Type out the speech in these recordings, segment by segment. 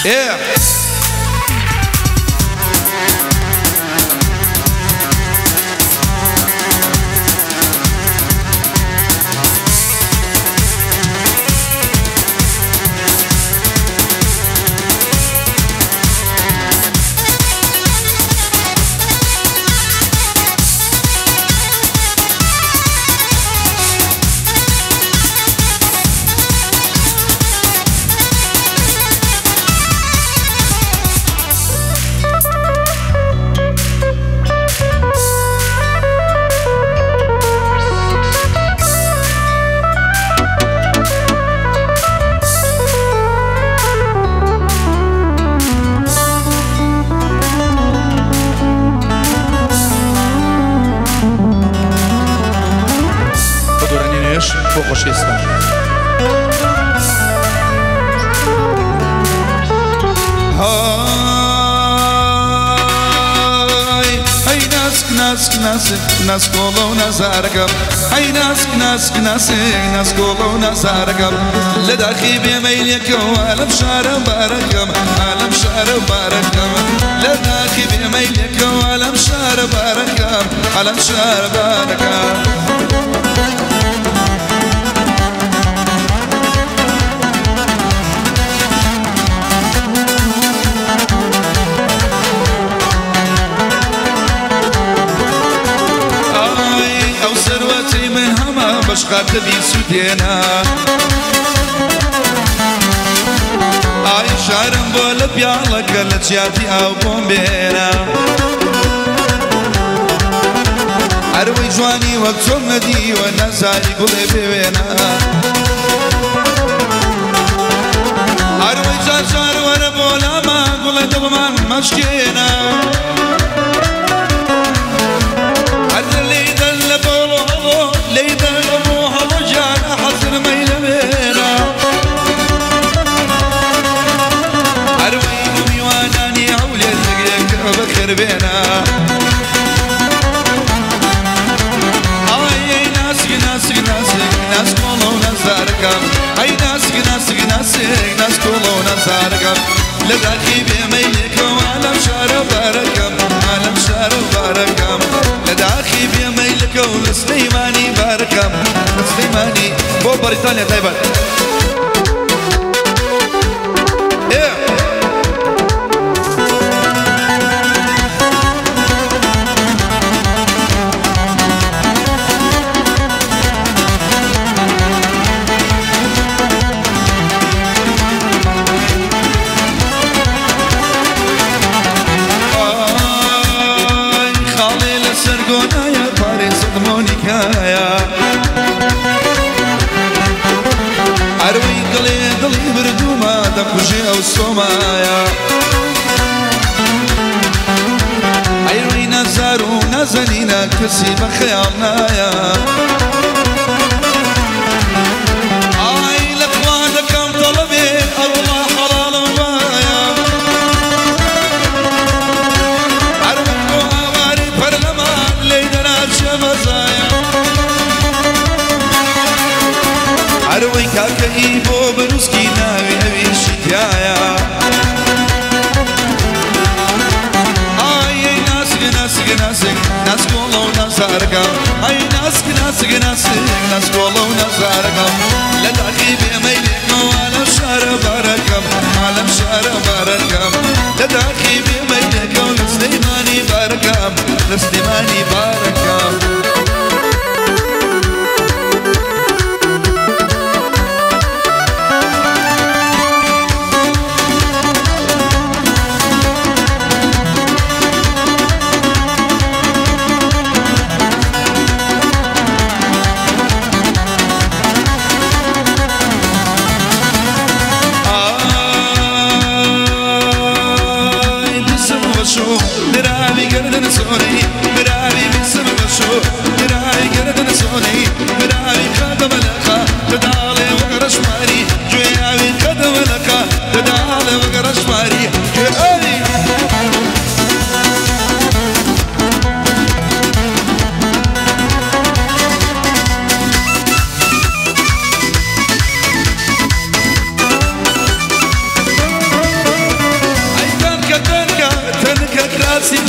ئێ خۆشیستان. های هەی ناسک ناسک ناسک ناسکۆڵە و نازارەکەم، هەی ناسک ناسک ناسک ناسکۆڵە و نازارەکەم، لە داخی بێمەیلێکەوە لەم شارە بارەکەم، لەم شارە بارەکەم، لە داخی بێمەیلێکەوە لەم شارە بارەکەم، لەم شارە بارەکەم. بەشقاتە بیسوودێنە ئای شارم بۆ لە پیاڵەکە لە جیاتی ئاو بۆم بێنە، هەروەی جوانی وەک چۆن نەدیوە نەزاری گوڵێ بێوێنە، هەروەی جار جار وەرە بۆ لامان گوڵێ دڵمان مەشکێنە، هەر لێدەن لە بۆڵۆ هەڵۆ لێدەن لە بۆ هەڵۆ جانە حەزر مەیلەمێنە، هەروەی بۆ میوانانی هەولێر دەگرێکە بەخێربێنە. ئای ناسک ناسک ناسک ناسکۆڵە و نازارەکەم، ئەی ناسک ناسک ناسک ناسکۆڵە و نازارەکەم، لە داخی بێمەیلێکەوە لەم شارە بارەکەم، لەم شارە بارەکەم، لە داخی بێمەیلەکەو لە سلەیمانی بارەکەم، لە سلەیمانی بۆ بەریتانیا تایبەت. ئێ مۆنیکایە، هەروەی دڵێ دڵی بردوومە دەمکوژێ ئەو سۆمایە، ئەیڕۆی نازار و نازەنینە کەسی بە خەیاڵ نایە، ئای لە خوا دەکەم تەڵەبێ ئەوڵا حەڵاڵم وایە، هەروەک بۆ ئاواری پەرلەمان لێی دەناچێ مەزایە، هەروەی کاکەی بۆ بروسکی ناوی ئەویشی تایە. ئای ناسک ناسک ناسک ناسکۆڵە و نازارەکەم، ئای ناسک ناسک ناسک ناسکۆڵە و نازارەکەم، لە داخی بێمەیلێکەوە لەم شارە بارەکەم، لەم شارە بارەکەم، لە داخی بێمەیلێکەوە لە سلەیمانی بارەکەم، لە سلەیمانی بارەکەم.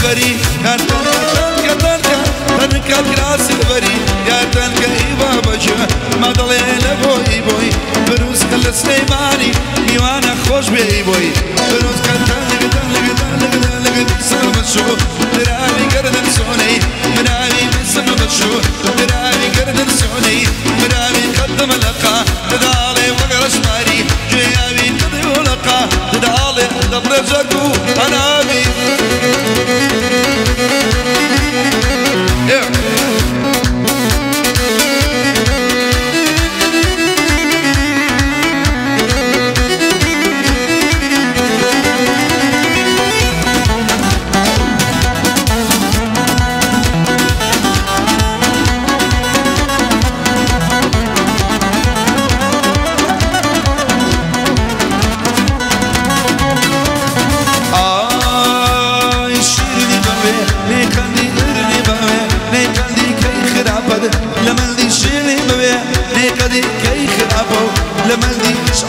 لبري يا تنكا تنكا تنكا كراس لبري يا تنكا إبا بجا ما ضليل بوي بوي بروس كل سليماني ميوانا خوش بي بوي بروس كل تنكا تنكا تنكا تنكا بسم شو دراوي قردن سوني مناوي بسم شو دراوي قردن سوني مناوي قدم لقا تدالي وقرش ماري جيابي تضيو لقا تدالي دبرزكو أنابي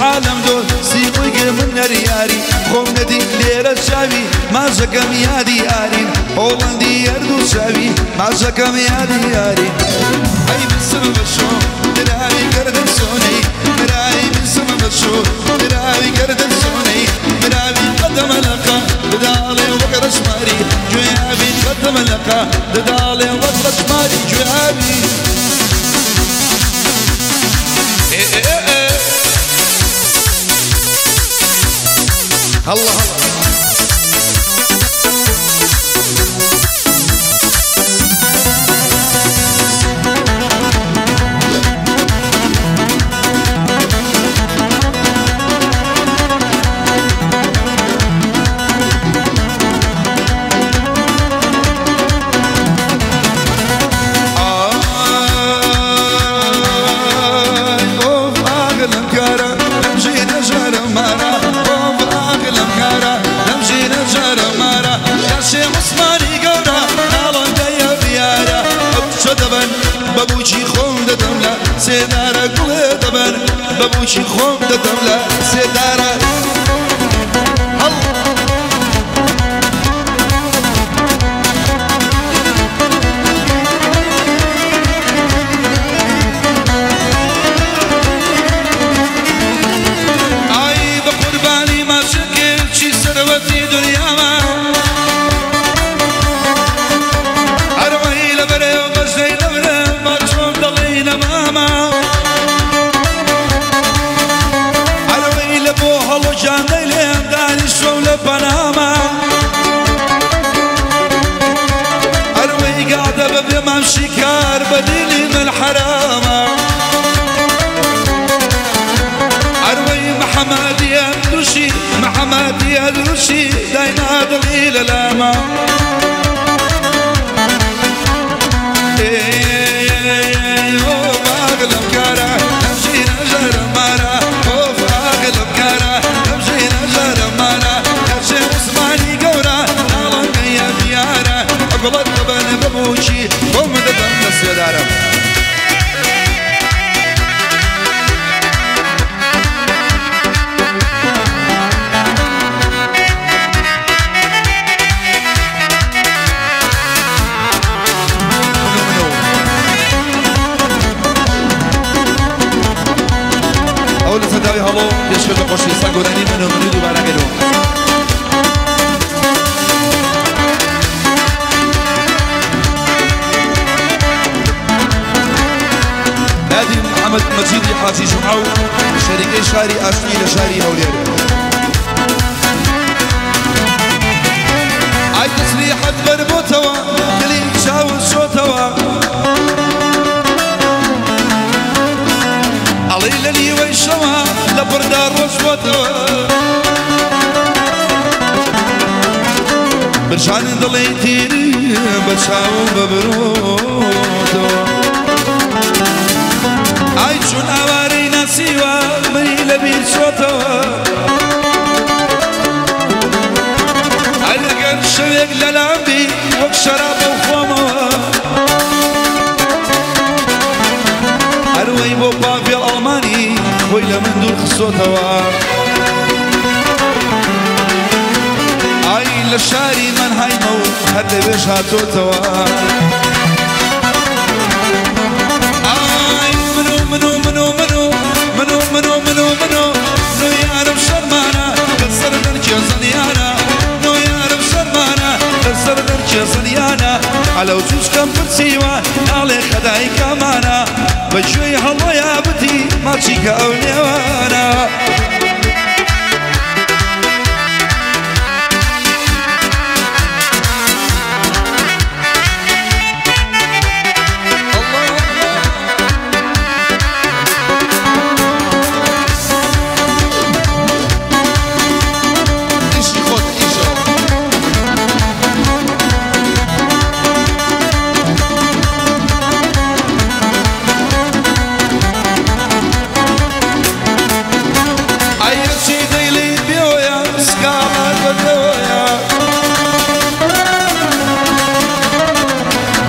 عالم دو سيقوي من رياري خوم ندي ليرة شاوي ما زكم يادي آرين هولندي يردو شاوي ما زكم يادي آرين أي بسم بشو دراوي قردن سوني دراوي بسم بشو دراوي قردن سوني دراوي قدم لقا ددالي وقرش ماري جوابي قدم لقا ددالي وقرش ماري جوابي الله الله بابوشي خوم ددم لا سيدارة قولي دبر بابوشي خوم ددم لا سيدارة الله عيب قرباني ما شكل شي ثروتي دنيا ما أروي لبري وبزي لبري ما تشوف ضلينا ماما أروي لبوها وجان ليم داني شو لبناما أروي قاعدة ببي ممشي كار بديلي من حرامة أروي محمد يا دروشي محمد يا دروشي دايما ضليل لاما هەڵۆ پێشکەش بە خۆشەویستان گۆرانی من و منی دووبارە گەرەوە. نادی محەممەد مەجیدی حاجی جومعە و شەریکەی شاری ئاشتی لە شاری هەولێر. ئای تەسریحەت بەربۆتەوە دڵی چاوت شۆتەوە ئەڵێی لە نیوەی شەوە لە پڕدا ڕۆژ بۆتەوە برژانن دڵی تیری بە چاوم بە برۆتەوە ئای چون ئاوارەی ناسیوە منی لەبیر چۆتەوە ئای لەگەر شەوێک لەلام بی وەک شەرابە و خۆمەوە ئەروەی بۆ پاڤێڵ ئەڵمانی خۆی لە من دوور خستۆتەوە ئای لە شاری مەنهایمە و هەر لەوێش هاتۆتەوە. ئای منو منو منو منو منو منو منو منو نو یارم شەرمانە لەسەر دەرکێ زەنیانە نو یارم شەرمانە لەسەر دەرکێ زەنیانە عەلەو جووزکەم پرسیوە ناڵێ خەدای کامانە بە گوێی هەڵۆیا بتی ماچیکە ئەو نێوانە.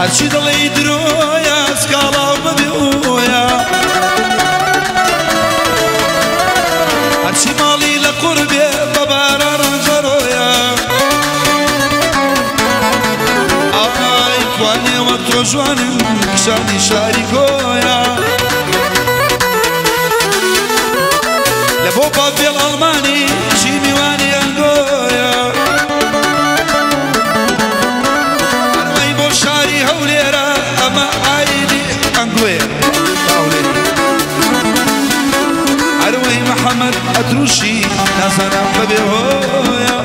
هەرچی دڵی درۆیە سکاڵا بەبێۆیە هەرچی ماڵی لە قوربێ بە باران ڕەنجەرۆیە ئای کوانێ وەک تۆ جوانم کشانی شاری کۆیە لە بۆ پاڤێڵ ئەڵمانی چی میوانی ئەنگۆیە شاری هەولێرە ئەمە ئایدی ئەنگۆیە هەولێر هەروەی محەممەد ئەتروشی نازانم بەبێ هۆیە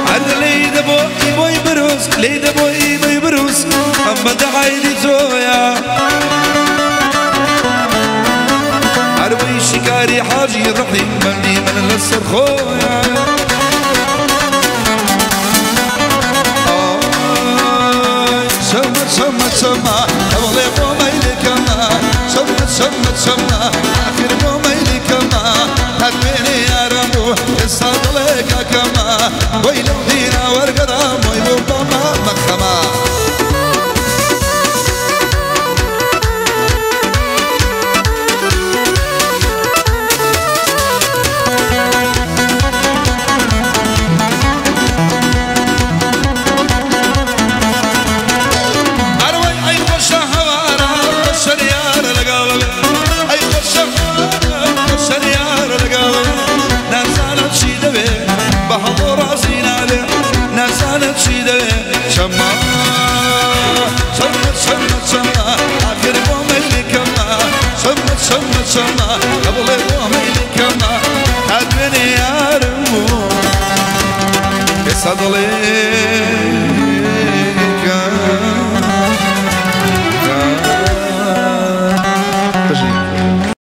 هەر لێی دەبۆ ئیبۆی بروس لێی دەبۆ ئیبۆی بروس ئەمە دەعایدی تۆیە هەروەی شیکاری حاجی ڕەحیم بەندی من لەسەر خۆیە. شەمە شەمە شەمە ئەوڵێ بۆ مەیلێکەمە شەمە شەمە شەمە ئاخر بۆ مەیلێکەمە هەر دوێنێ یارم بوو ئێستا دڵێ کاکەمە بۆی لەو دینا وەرگەڕام بۆی بۆ بەمە مەخەمە. شەمە شەمە شەمە شەمە ئاخر بۆ مەیلێکەمە شەمە شەمە شەمە ئەبڵێ بۆ مەیلێکەمە تا دوێنێ یارم بوو ئێستا دڵێ